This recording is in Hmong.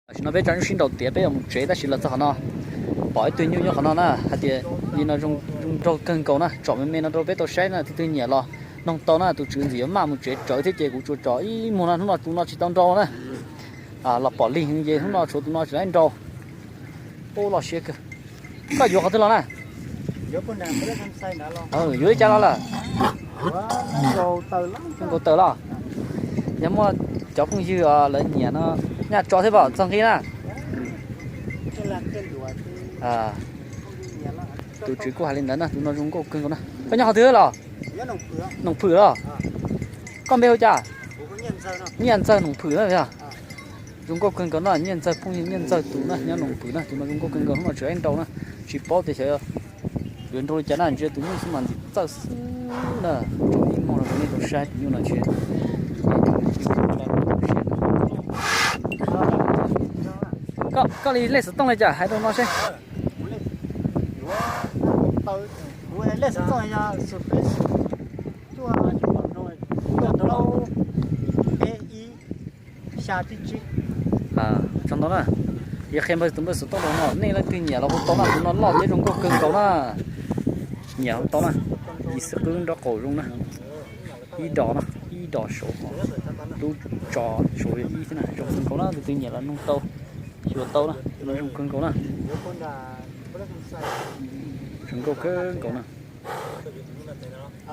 Tam sim no peb tso sib nraus tiav peb yuav mus tsev tab sis los txog qhov no pom ib tug nyuj nyob qhov no na hais tias li no zoo nraug kawg nkaus na, tsom me me no rau peb tau saib na, tus twg nyiam los noog tau na, tus tswv ntxim yuav maj mus tsev tsawv thiab ces kuv tsuas tsom ib muag no, hnub no tus no tsis tau nrau na. Los pom lig heev ces hnub no tshuav tus no tsis tau nrau. Ub, loj siab kawg. Koj yuav qhov twg los na? Yuav li cas los lawm? Nkaus taws los? Yog muaj cov phooj ywg lawv nyiam no, nyaj tso thiab pom txog nqi na. Tus tswv kuj hais li ntawd na, tus no zoo nkauj kawg nkaus na. Koj nyob qhov twg los? Noom Phwm los? Koj npe hu cas? Nyiaj Ntxawg Noom Phwm na yog. Zoo nkauj kawg nkaus no, Nyiaj Ntxawg phooj ywg Nyiaj Ntxawg tus na, nyob Noom Phwm na, tus no zoo nkauj kawg nkaus, hnub no tseem ib nrau na, tsis paub tias xyov yuav nrau li cas na, ntsia tus nyuj xwb mas ntxim txawj xwb na, tsom ib muag no rau nej tau saib tus nyuj no tsis. Koj li lej xov tooj li cas hais rau no seb. Txog ntawd na, yog qhia npawb tus npawb xov tooj rau no, nej leej twg nyiam los hu tau na, tus no loj thiab zoo nkauj kawg nkaus na. Nyiam hu tau na, ib xib qwb nraub qaum zoo na, ib dos na, ib dos saud, lub tso saud yog ib thiab na, zoo kawg nkaus na, tus twg nyiam los noog tau, xyuas tau na, tus no zoo kawg nkaus na. Zoo nkauj kawg nkaus na.